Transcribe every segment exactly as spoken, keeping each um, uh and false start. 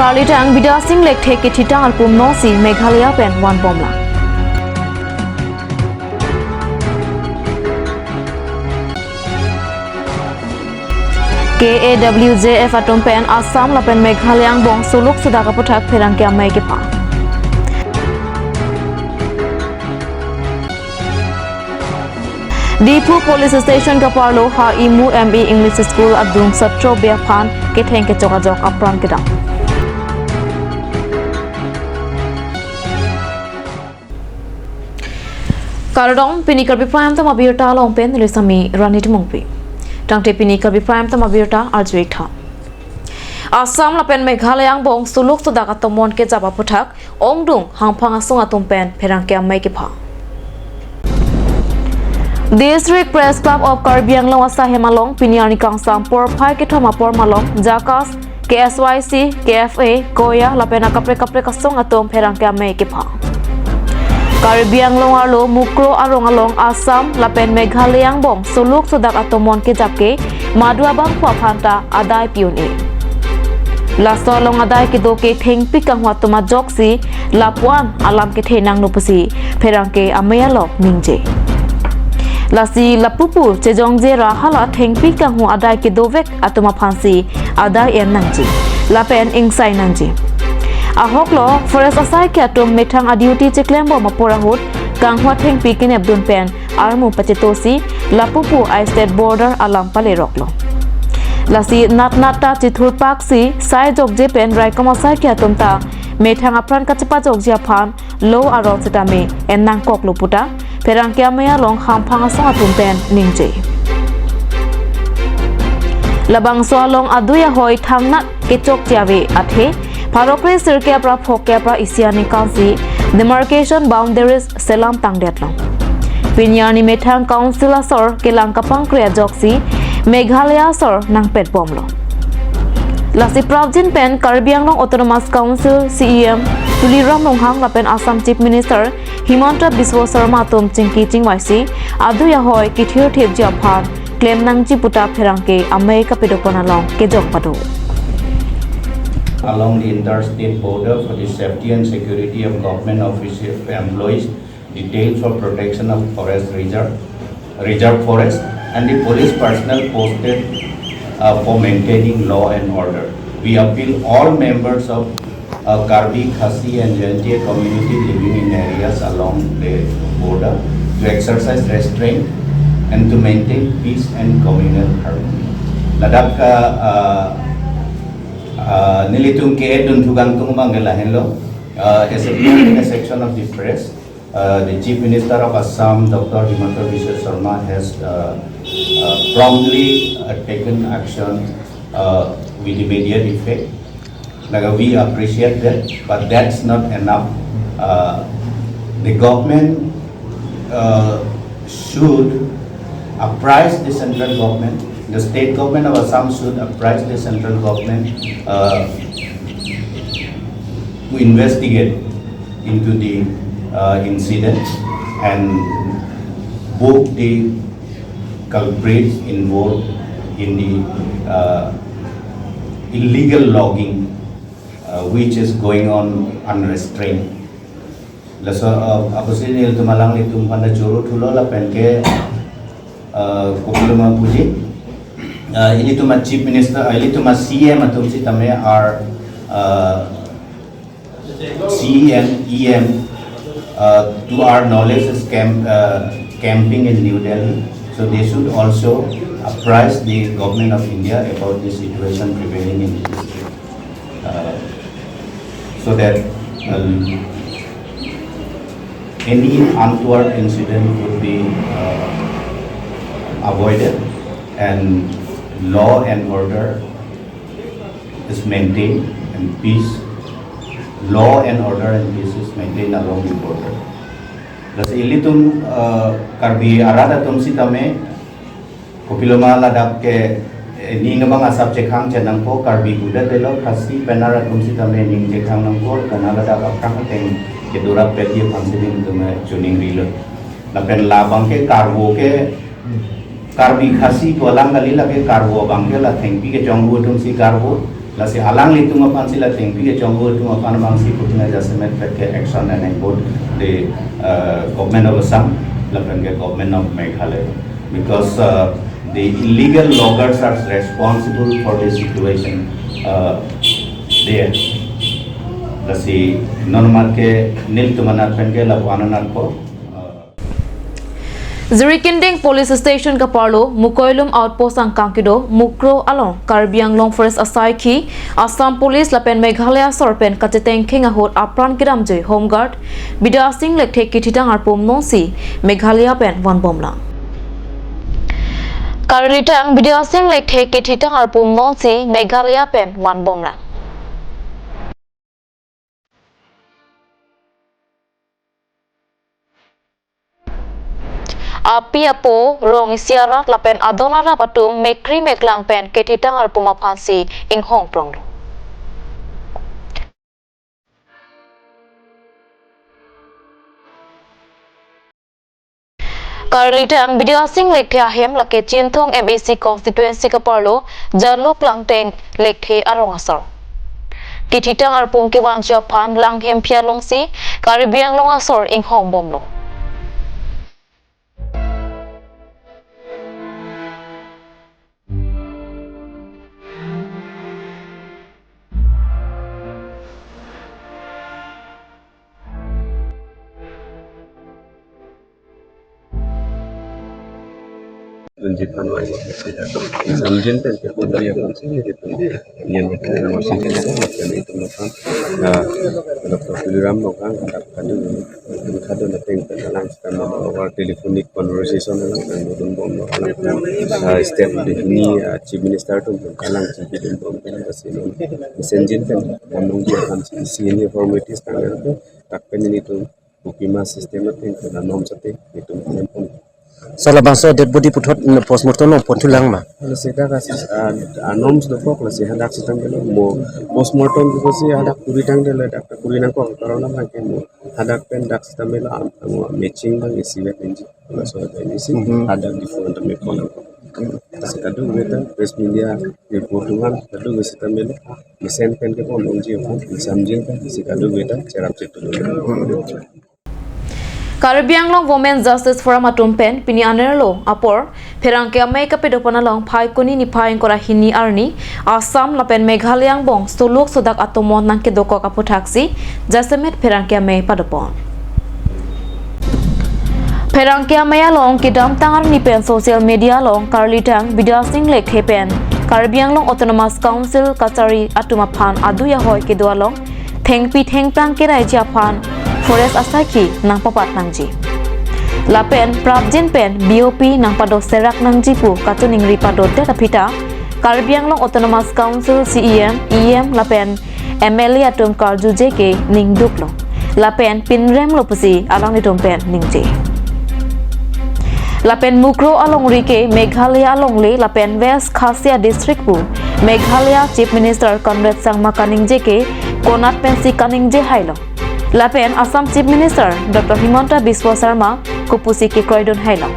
Karlitang Bidya Sing Lekthe kethitang alpum nosi Meghalaya pen vanbomlang. K A W J F atum pen Assam lapen Meghalaya angbong suluk sudak aputhak pherangke amei kepha. Diphu Police Station kaparlo ha Imu M E English School adung satro be aphan ketheng kechok ajok apran kedam. Kardom, pini Karbi Prime Time abirta along pen neli Sami Rani Timungpi. Tangte pini Karbi Prime Time abirta arju-ik tha. Assam lapen Meghalaya angbong suluk sudak atomon kejap aputhak ongdung hangphang asong atum pen pherangke amei kepha. District Press Club of Karbi Anglong asaihem along pini arni kangsam porphai kethom apor malom JACAS, K S Y C, K F A, KOYA lapen akaprek kaprek asong atum pherangke amei kepha. Karbi Anglong arlo Mukroh arong along Assam lapen Meghalaya angbong suluk sudak atomon kejap ke madu abangphu aphanta adai pi-un-e. Laso along adai kedo ke thengpi kanghu atum ajoksi lapuan alam kethe nangno pusi pherangke amei along ningje. Lasi lapupu chejongje ra hala thengpi kanghu adai kedovek atum aphansi adai en nangji lapen ingsai nangji. Ahoklo forest asaikhi atum methang a-duty cheklembom apor ahut kanghu athengpi kenepdun pen armu pachetosi lapupu a-state border alam paleroklo. Lasi natnat ta chithurpaksi sai jokje pen raikom asaikhi atum ta methang apran kachepajokji aphan lo arong sitame en nangkoklo puta pherangke amei along hangphang asong atum pen ningje. Labangso along adui ahoi thangnat kechokche ave athe pharo kre sirkep ra phokep ra isi aningkansi demarcation boundaries selam tangdetlo. Pini arni methang council asor kelang kapangkre ajoksi Meghalaya asor nangpetbomlo. Lasi prapjin pen Karbi Anglong Autonomous Council C E M Tuliram Ronghang lapen Assam Chief Minister Himanta Biswa Sarma atum chingki chingvaisi adui ahoi kethirthipji aphan klem nangji puta pherangke amei kapadopon along kejok pado. Along the interstate border for the safety and security of government official employees, detailed for protection of forest reserve, reserve forest, and the police personnel posted, uh, for maintaining law and order. We appeal all members of, uh, Karbi, Khasi, and Jaintia community living in areas along the border to exercise restraint and to maintain peace and communal harmony. Ladak, uh, uh, uh, nelitum ke-edun thugang tung abang ke lahenlo, uh, as a, as section of the press, uh, the Chief Minister of Assam, Doctor Himanta Biswa Sarma, has, uh, uh, promptly, uh, taken action, uh, with immediate effect. Like, uh, we appreciate that, but that's not enough. Uh, the government, uh, should apprise the central government. The state government of Assam should apprise the central government, uh, to investigate into the, uh, incident and book the culprits involved in the, uh, illegal logging, uh, which is going on unrestrained. Laso, uh, apotsi nelitum alanglitum aphan ta choro thulo lapen ke, uh, kopiloma puji. Uh, ilitum a-Chief Minister, uh, ilitum a-C M atum sitame are, uh, C M, E M, uh, to our knowledge, is camp, uh, camping in New Delhi. So they should also apprise the government of India about the situation prevailing in the district, uh, so that, um, any untoward incident could be, uh, avoided and law and order is maintained and peace, law and order and peace is maintained along the border. Lasi ilitum, uh, Karbi arat atum sitame, kopiloma ladak ke, eh, ning abang asap chekhang chenangpo, Karbi kuda telo, Khasi pen arat atum sitame ning chekhang nangpo, karna ladak aphrang ateng kedorap pet ye aphansi nelitum, eh, chuning rilo. Lapen labang ke karbo ke, Karbi Khasi pu alam kali, lake karbo abang ke la thengpi kechonghu atumsi karbo. Lasi alanglitum aphan si la thengpi kechonghu atum aphan abang si putting a jasemet pet ke action and both the uh, government of Assam lapen ke government of Meghalaya, because uh, the illegal loggers are responsible for this situation uh, there. Lasi non mat ke nelitum anat pen ke lapu-an anat po. Uh, Jirikinding Police Station kaparlo Mukoilum Outpost angkang kedo Mukro along Karbi Anglong Forest asaikhi Assam Police lapen Meghalaya asor pen kachetengkheng ahut apran kedamjui Home Guard Bidya Sing Lekthe kethitang arpum nonsi Meghalaya pen vanbomlang. Karlitang Bidya Sing Lekthe kethitang arpum nonsi Meghalaya pen vanbomlang. Api apo, rong isi arat lapen adon arap atum mekri meklang pen kethitang arpum aphansi inghong pronglo. Karlitang Bidya Sing Lekthe ahem lake Chinthong M A C constituency kaparlo Jaluk Langteng Lekthe arong asor. Kethitang arpum kevanji aphan Langhem Phialongsi Karbi Anglong asor inghong bomlo. Ranjit Panwai, Samjin pen ke pun dia pun sini dia pun. Yang itu masih kita makan itu makan. Nah, Doctor Tuliram Nokang, kado, kado na peng pen alang kita mau over telephonic conversation alang kan dun bom alang. Ah, step di ini, ah, Chief Minister atum pen alang chingki dun bom kan pasi non. Mesenjin pen, namun dia kan sini formalities kan itu, tak pen ini tu, bukima system atum pen anom sate itu pen. Sa labangso dead body puthot, mm, postmortem along ponthulang ma? Lasi dak asis, ah, anom sudokok lasi hadak sitang kelo mo postmortem ko si hadak kuri tangte le dak kuri nangkok karena makin mo hadak pen dak sitang kelo am, mo matching bang isi wet inji. Laso ada ini si Mhm. Hadak di phone tame phone nangkok. Lasi kadung beta press media report tuan kadung sitang kelo mesen pen ke pon ongji phone samjin pen si kadung beta cherap chet tu. Karbi Anglong Women Justice Forum atum pen pini anerlo apor pherangke amei kapadopon along Phaikuni niphai ingkoi ra hini arni Assam lapen Meghalaya angbong soluk sodak atomon nangkedokok aputhaksi jasemet pherangke amei padopon. Pherangke amei along kedamtang arni pen social media along karlitang Bidya Sing Lekthe pen Karbi Anglong Autonomous Council kachari atum aphan adui ahoi kedo along thengpi thengphrang keraiji aphan forest asaikhi nangpapat nangji. Lapen prapjin pen B O P nangpado serak nangji pu kachiningri padodet aphi ta Karbi Anglong Autonomous Council C E M, E M lapen M L A atum karjuje ke ningduklo. Lapen pinremlo pusi alanglitum pen ningje. Lapen Mukro alongri ke Meghalaya alongle lapen West Khasi District pu Meghalaya Chief Minister Conrad Sangma kaningje ke konat pensi kaningje hailo. Lapen Assam Chief Minister Doctor Himanta Biswa Sarma kopusi kekroidun hailo.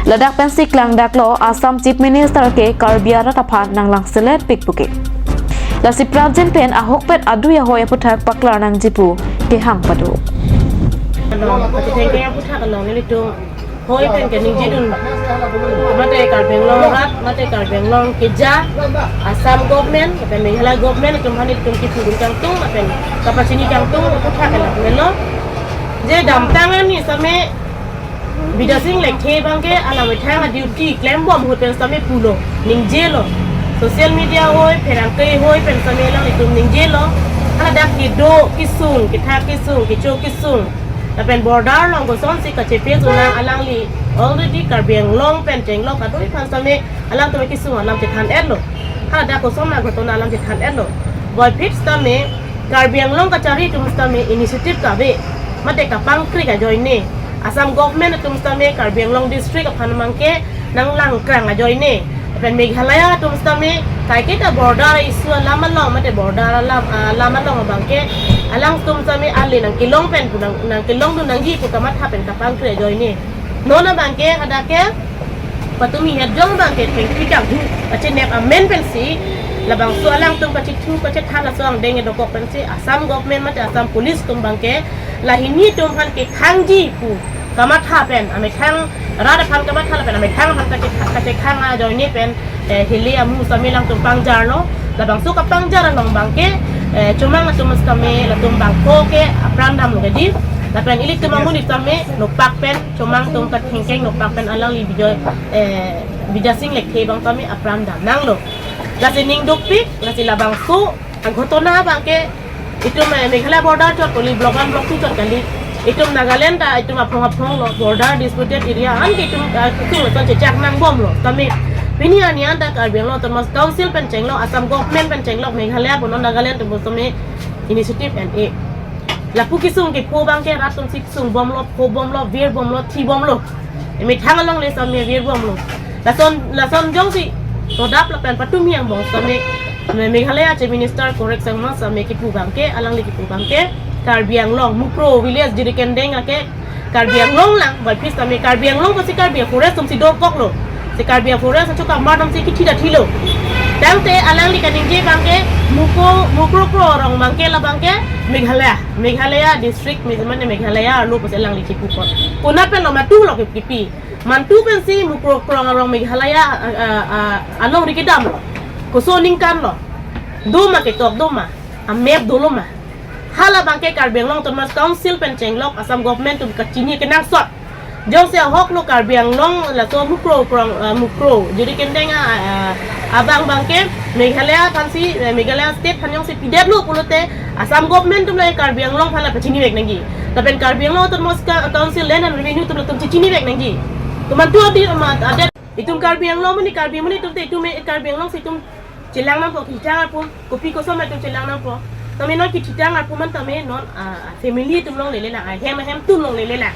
Ladak pensi klangdaklo Assam Chief Minister ke Karbi arat aphan nanglang selet pik puke. Lasi prapjin pen ahokpet adui ahoi aputhak paklar nangji pu kehang pado. Along, kachethengke aputhak along nelitum hoi pen keningjedun. Mate Karbi Anglong rat, mate Karbi Anglong keja, Assam government, lapen Meghalaya government atum aphan nelitum kithudun kangtung, lapen kapachini kangtung aputhak alam melo. Je damtang arni same Bidya Sing Lekthe abangke alamethang a-duty klembom ahut pen same pulo, ningjelo. Social media hoi, pherangke hoi pen same alanglitum ningjelo. Haladak kedo kesung, ketha kesung, kecho kesung. Lapen border along kosonsi kachepe sunang alangli already Karbi Anglong pen chenglok kadoi aphan same alangtum kesung alam chethan-etlo. Haladak koson aghotona alam chethan-etlo. Puvoiphit sitame Karbi Anglong kachari atum sitame initiative kave, mate kapangkri ajoine. Assam government atum sitame Karbi Anglong district aphan abangke nanglangkrang ajoine. Lapen Meghalaya atum sitame kaiketa border issue alam along, mate border alam, alam along abangke alangtum sitame ale nangkelong pen pu nang, nangkelongdun nangji pu kamatha pen kapangkri ajoine. Non abangke hadak ke Patumi het jong abangke thengpi kanghu kachenep amen pensi labangso alangtum kachithu kachethan aso angdeng edokok pensi Assam government mate Assam police atum abangke lahini atum aphan kekhangji pu kamatha pen amethang rat aphan kamatha lapen amethang aphan kache- kachekhang ajoine pen eh, hili amu sami alangtum pangjarlo. Labangso kapangjar along abangke eh, chomang atum sami latum bangko ke apran damlo kedi. Lapen ilitum amonit sami nopak pen chomang atum kathengkeng nopak pen alangli video eh, Bijasing Lekthe abang sami apran dam nanglo. Lasi ning dukpik, lasi labangso aghotona abangke itum eh, Meghalaya border chot kali, block one, block two chot kali. Itum Nagaland ta itum aphong aphong lo, border disputed area an ke itum eh, kusung lo chechak nangbomlo. Tame pini arni an ta Karbi Anglong Autonomous Council pen chenglok, Assam government pen chenglok, Meghalaya punon Nagaland atum sami initiative en-e. Lapu kesung kepho abangke rat atum si sungbomlo, phobomlo, virbomlo, thibomlo. Emethang alongle sami virbomlo. Lason lason jongsi todap lapen patumi angbong sami Me- Meghalaya Chief Minister Conrad Sangma sami kipu abangke, alangli kipu abangke Karbi Anglong Mukroh village Jirikindeng ake Karbi Anglong lang, but pis sami Karbi Anglong pasi Karbi forest atum si dorkoklo. Si Karbi forest atum kamar atum si kithi ta thilo. Tangte alangli kaningje abangke Mukroh Mukroh Kroh arong abangke labangke Meghalaya, Meghalaya district, Meg- mane Meghalaya arlo pasi alangli kipu kon. Konat pen lo matu lo kipi. Mantu pensi Mukroh Kroh arong Meghalaya ah, ah, ah, alongri kedamlo. Koso aningkanlo. Doma ketok doma. Amap dolo ma. Hala abangke Karbi Anglong Autonomous Council pen chenglok Assam government atum kachini kenangsot. Jongsi ahoklo Karbi Anglong laso Mukroh Kroh ah, Mukroh Jirikindeng ah, ah, abang abangke Meghalaya aphansi eh, Meghalaya state aphan jongsi pidetlo pulote Assam government atum la Karbi Anglong aphan la pachinivek nangji. Lapen Karbi Anglong Autonomous Ca- Council Land and Revenue atum latum chechinivek nangji. Komantu adi ma adet itum Karbi Anglong muni Karbi muni atum te itum eh, Karbi Anglong si itum chelang nangpo kithitang arpum kopi koson itum chelang nangpo. Tame non kithitang arpum an tame non ah, family atum longlele lang, ahem ahem atum longlele lang.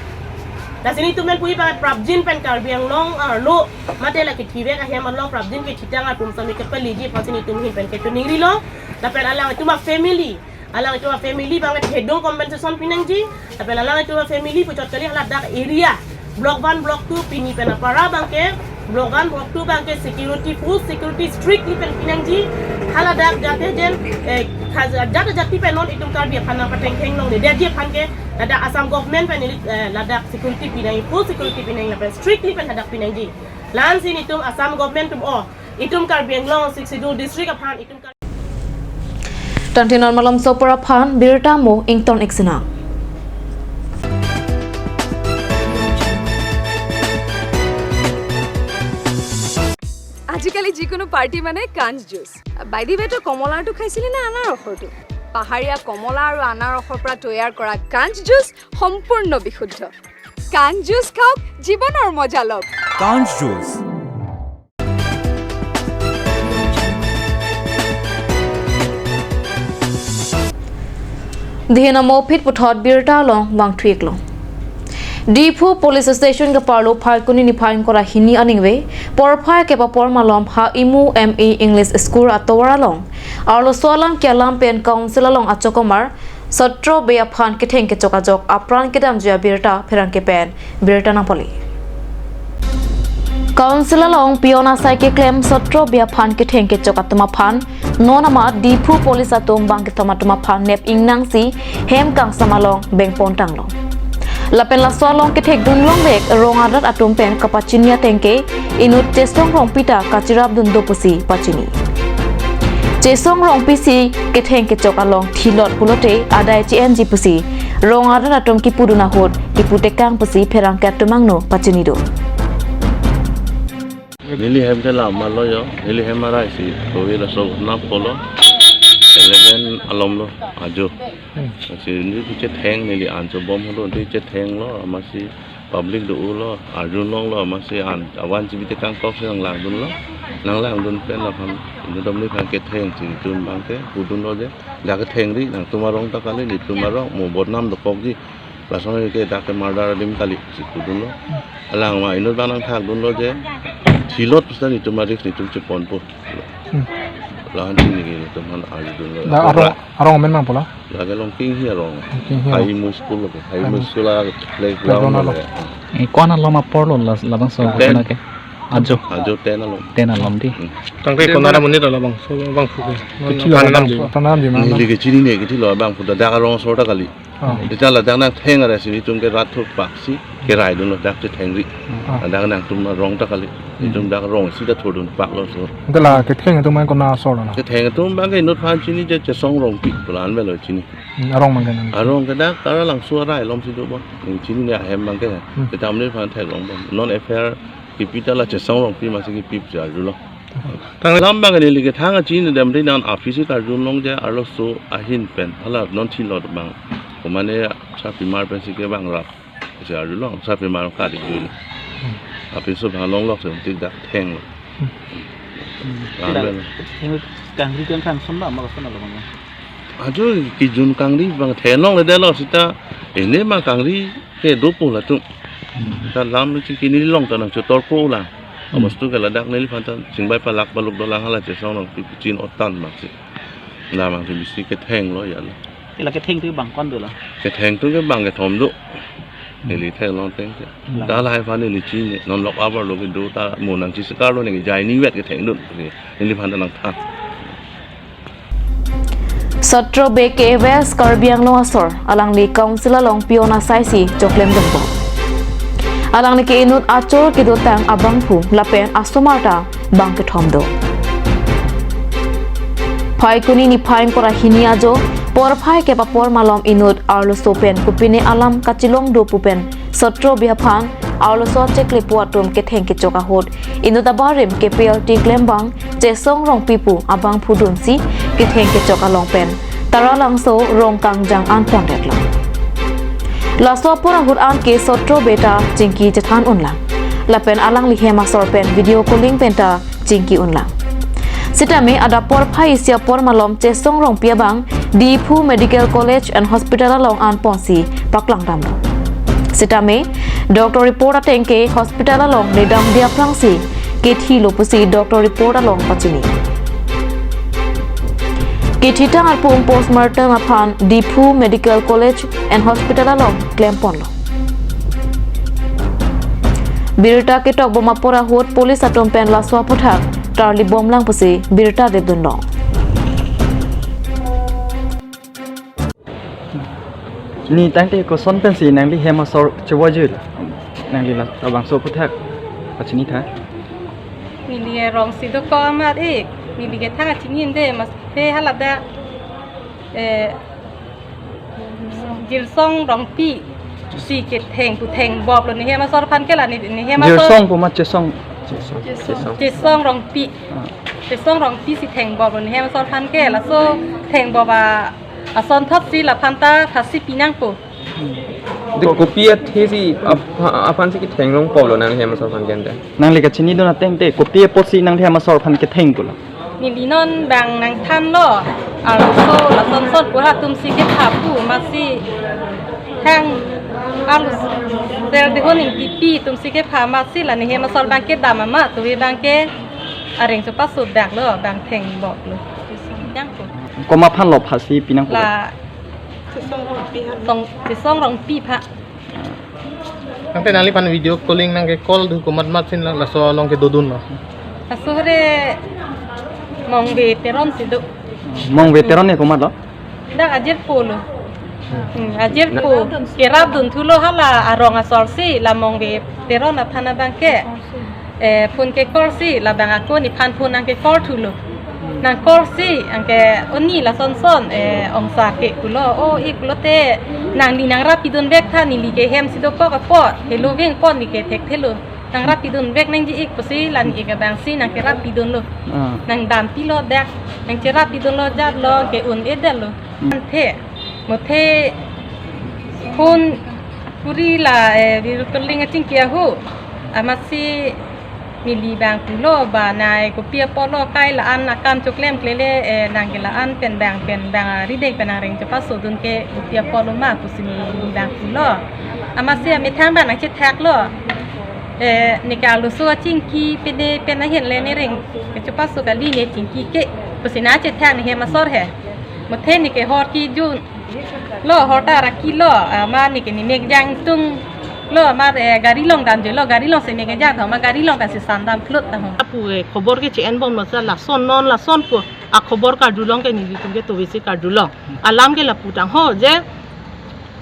Lasi nelitum pen puji abang prapjin pen Karbi Anglong arlo mate la kithivek ahem arlo prapjin kithitang arpum sami kepaliji aphansi nelitum ahin pen ketuningrilo. Lapen alanglitum a family, alanglitum a family abang thedung compensation pinangji. Lapen alanglitum a family puchot kali haladak area block one, block two pini pen apara abangke block one, block two abangke security, full security strictly pen pinangji. Haladak jate jen eh, khas- jate jati pen non itum Karbi aphan nangpatengtheng longledetji aphan ke ladak Assam government pen ili eh, ladak security pinangji, full security pinangji lapen strictly pen hadak pinangji. Lansi nelitum Assam government atum o itum Karbi Anglong Sixth Schedule district aphan itum Kar- Tangte non malomso apor aphan birta mo ington ik sinang. আজিকালি যিকোনো পাৰ্টি মানে কাঞ্চ juice. By the ৱে, তই কমলাৰটো খাইছিলি নে আনাৰসৰটো? পাহাৰীয়া কমলা আৰু আনাৰসৰ পৰা তৈয়াৰ কৰা কাঞ্চ জুচ সম্পূৰ্ণ বিশুদ্ধ। কাঞ্চ জুচ খাওক, জীৱনৰ মজা লওক। Kanj Juice. Dihena mo phit puthot birta along vangthu iklo. Diphu Police Station keparlo Phalguni niphai ingkoi ra hini aningve porphai kep apor malom ha Imu M E English School atovar along arloso alam ke alam pen council along achokomar Sotro Bey aphan ketheng kechok ajok apran kedamji abirta pherangke pen birta nangpale. Council along peon asai keklem Sotro Bey aphan ketheng kechok atum aphan non ama Diphu police atum bang kethom atum aphan nep ingnangsi hem kangsam along bengpon tanglo. Lapen laso along kethekdun longvek rong arat atum pen kapachini ateng ke inut Chesong Rongpi ta kachirapdun do pusi pachini. Chesong Rongpi si ketheng kechok along thilot pulote adai che-enji pusi rong arat atum kipudun ahut kipu tekang pusi pherangke atum angno pachini do. Neli hem ke lama lo yo, neli hem arai si, kowi laso nam polo, eleven alom lo, ajo. Hmm. Si neli chetheng neli ancho bom holo, neli chetheng lo, amatsi public do-o lo, arjun longlo, amatsi an, avan si bite kangkok si nanglangdun lo, nanglangdun pen lapen, inut atum neliphan ketheng si, itum abangke, pudun lo je, ja kethengri, nangtum arong ta kali, nelitum arong, mo bodnam dokokji, lason ke dak ke murder adim kali si pudun lo. Alang ma inut abang nangthakdun lo je. Thilot pusita nelitum a-risk nelitum cheponpo. Hmm. Lahan chini ke nelitum aphan arjudun lo. Da arong, arong amen mang pulo? Lake Longkinghi arong. Longkinghi arong. High Imu school lo ke. High Imu school a playground lo ke. Eh, ko-an alom apor lo la, labangso ghotona ke? Ajo. Ajo ten alom. Ten alom di. Hmm. Tangte konat amonit lo bangso abangphu ke. Kethilo, aphan bang, nam jui. Aphan nam jui ma. Neli kechinine kethilo abangphu ta dak arong asor ta kali. Oh. Seta ladak nangtheng arat si nelitum ke rat thurpaksi keraidunlo, dak chethengri. Oh. Ladak nangtum arong ta kali. Hmm. Nelitum dak arong isi ta thurdunpaklo laso. Ante la ketheng atum ma konat asor lo? Ketheng atum abang ke inut aphan chini je Chesong Rongpi pu la-an avelo chini. Hmm, arong abang ke nang. Arong ke dak Taralangso arai alom si do bon. Neli chinine ahem abang ke. Hmm. Seta neliphan theklong bon. Non F I R kipi ta la Chesong Rongpi masi kipi pusi arjulo. Tang lam abang neli kethang achinidam ri nang aphi si karjulong je arloso ahin pen hala non thilot abang. Komane sarpimar pensi kevang rap si arjulong, sarpimar kali jul. Aphi so bang longlok si tik dak thenglo. Hmm. Lam abang. Theng kangri kan kan son ba ma son lo bang. Ajo kejun kangri abang thenglongledetlo seta, ene ma kangri ke dopo latum. Hmm. Ta lam chingki nelilong ta nangchotorpo lang. Hmm. Abostu ke ladak neliphan ta chingbai palak paluk dolang hala Chesong Rongpi pichin otan maksi. Lam abang si bisi kethenglo ya lo. Ila ketheng atum abang ko-an dolo? Ketheng atum ke abang kethom do. Hmm. Neli theklong ateng ke. Hmm. Ta lahai aphan neli chini, non lok abar lo kedo ta mo nangchisikarlo neli jai ni vet kethengdun. Neliphan ta nangthan. Sotro Bey ke West Karbi Anglong asor, alangli council along peon asai si choklemdunpo. Alangli ke inut achor kedotang abangphu lapen asomar ta bang kethom do. Phaikuni niphai ingkoi ra hini ajo, porphai kep apor malom inut arloso pen kopine alam kachelong do pu pen Sotro Bey aphan arloso acheklepo atum ketheng kechok ahut inut abarim ke P L T klembang Chesong Rongpi pu abangphu dunsi ketheng kechok along pen Taralangso rong kangjang an pondetlo. Laso apor ahut an ke Sotro Bey ta chingki chethan unlang. Lapen alangli hem asor pen video calling pen ta chingki unlang. Sitame adap porphai isi apor malom Chesong Rongpi abang Diphu Medical College and Hospital along an ponsi paklangdamlo. Sitame doctor report ateng ke hospital along nedamde aphrangsi kethilo pusi doctor report along pachini. Kethitang arpum postmortem aphan Diphu Medical College and Hospital along klemponlo. Birta ketokbom apor ahut police atum pen laso aputhak tarlibomlang pusi birta dipdunlong. Ni tangte koson pensi nangli hem asor chevoi jul? Nangli la labangso aputhak pachini tha. Neli arong si dokok amat ik. Neli kethang achinide, mas he hala dak, eh, Jirsong Rongpi si ketheng pu thengbomlo ne hem asor aphan ke la ne, ne hem asor. Jirsong pu ma Chesong? Chesong. Chesong. Chesong Rongpi. Ah. Chesong Rongpi si thengbomlo ne hem asor aphan ke, laso thengbom asonthot si laphan ta phasi pinangpo. Di kopi athe si ap-, aphan si kethenglongpo lo nangli hem asor aphan ke ante? Nangli kachinidun ateng te kopi apotsi nangli hem asor aphan ketheng pulo? Neli non bang nangthanlo, arloso lason son pu halatum si kepha pu masi thang arloso Serdihun Ingtipi atum si kepha masi la ne hem asor abang kedam amat tuvi abang ke areng chopaso daklo bang thengbomlo. Yang ko. Komat aphan lo phasi pinangpo? La Song, Chesong Rongpi aphan. Tangte nangliphan video calling nangke call do komat mat sin la, laso along ke dodunlo? Laso hore Mongve Teron si do. Mongve Teron ne komatlo? Dak ajirpo lo. Hmm, ajirpo. Kerapdun thulo hala arong asor si la Mongve Teron aphan abang ke. Eh, phone ke call si, labang ako nephan phone nangke call thulo. Nang call si, anke oni lason son, eh, ongsa ke pulo, o ik pulote, nangli nangrapidun vek tha, neli ke hem si dokok apot, helo veng pon neli ke thekthelo. Nangrapidun vek nangji ik pusi, la ne ik abang si, nangkerapidunlo. Ah. Nangdampilo dak, nangcherapidunlo jatlo, ke un-edetlo. Ante, mothe phone kuri la, eh, video calling achingki ahut. Amatsi neli bang pulo ba nai kopi apotlo kai la-an akam choklemklele, eh, nangke la-an pen bang pen bang arideng pen nangreng chepasodun ke kopi apotlo ma pusi neli bang pulo. Amatsi amethang bang nangchethaklo. Eh, neke arloso achingki pene pen ahin le nereng kechepaso kali ne chingki ke pusi nangchethak ne hem asor he. Mothe neke hor kejun lo, hor ta ra kilo, amat neke nemek jangtung Lo, amar, eh, gari along damjuilo, gari along si me kejak tho, amar gari along ta si sandam klut ta ho. Apu, eh, khobor ke che-enbomlo sa, lason non, lason pu akhobor karjulong ke nelitum ke tovesi karjulong. Alam ke lapu tang ho, je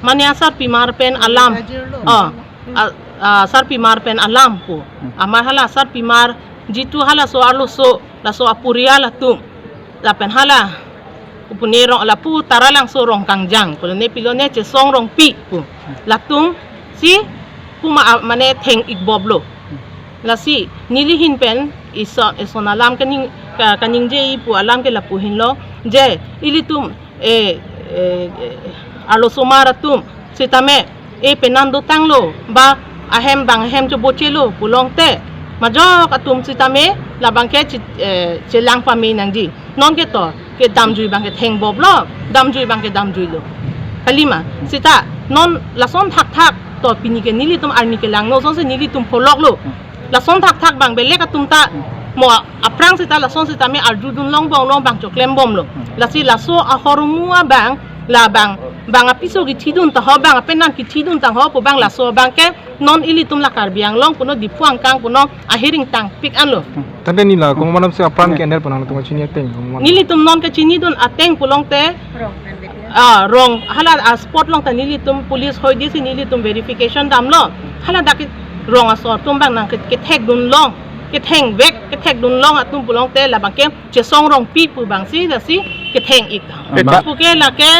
mane asarpimar pen alam. Ajirlo. Oh, a, a, sarpimar pen alam pu. Amar hala sarpimar jitu halaso arloso, laso aporial atum. Lapen hala, upune rong, lapu Taralangso Rongkangjang, pulo ne pilo ne Chesong Rongpi pu. Latum si puma a-, mane theng-ikbomlo. Lasi neli ahin pen ison, ison alam kaning, ka-, kaningje-i pu alam ke lapu ahinlo, je ilitum, eh, eh, eh, arlosomar atum sitame, eh, penan dotanglo, ba ahem bang ahem chobochelo pulongte, majok atum sitame labang ke chi-, eh, chelang pame nangji. Non ke to, ke damjui abang ke thengbomlo, damjui abang ke damjuilo. Kalima, sita non lason thakthak to pini ke nelitum arni kelangno, sonsi nelitum pholoklo. Lason thakthak abang belek atum ta mo aphrang sita lason sitame arjudun longbomlo, bang choklembomlo. Lasi laso ahormu abang, labang, bang apiso kithidun ta ho, bang apenan kithidun ta ho pu abang, laso abang ke non ilitum la Karbi Anglong puno, Diphu angkang puno, ahiring tangpik anlo. Tangte neli la komat alam si apran ke-endel pu nangtum kachini ateng, komat alam? Nelitum non kachinidun ateng pulongte, ah, rong, hala a-spot along ta nelitum police hoidesi nelitum verification damlo. Hala dak ke rong asor atum abang nang ke-, kethekdun long, kethengvek, kethekdun long atum pulongte labang ke Chesong Rongpi pu abang si, lasi ketheng-ik. Eba. Pu ke lake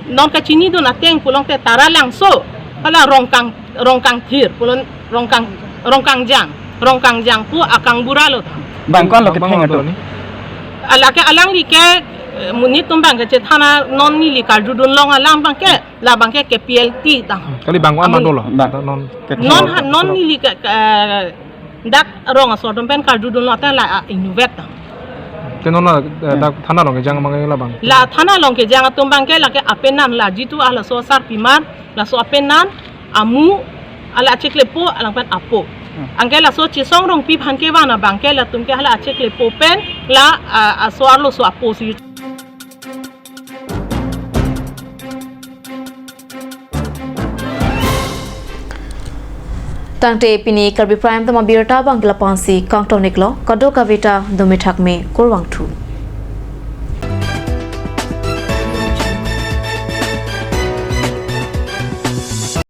non kachinidun ateng pulongte Taralangso, hala Rongkang, Rongkangthir, pulo Rongkang, Rongkangjang, Rongkangjang pu akangbura lo. Bang ko-an lo ketheng atum? Alake alangli ke, eh, monit atum abang ke chethana non neli karjudun long alam abang ke, labang ke K P L T ta. Kali bang ko-an, ami, bang dolo? Bang. Non, non ha, non neli ke, ke, dak rong asor atum pen karjudunlo ta la, ah, inutvet ta. Te non la, eh, dak thana along kejang abang labang? La thana along kejang atum abang ke lake apenan la jitu halaso asarpimar, laso apenan, amu, hala acheklepo, alang pen apo. Anke laso Chesong Rongpi aphan kevan abang ke latum ke hala acheklepo pen la, ah, aso arloso apo si. Tangte pini Karbi Prime Time abirta abang ke la-an si kangton-iklo, kadokave ta dome thakme, kurvangthu.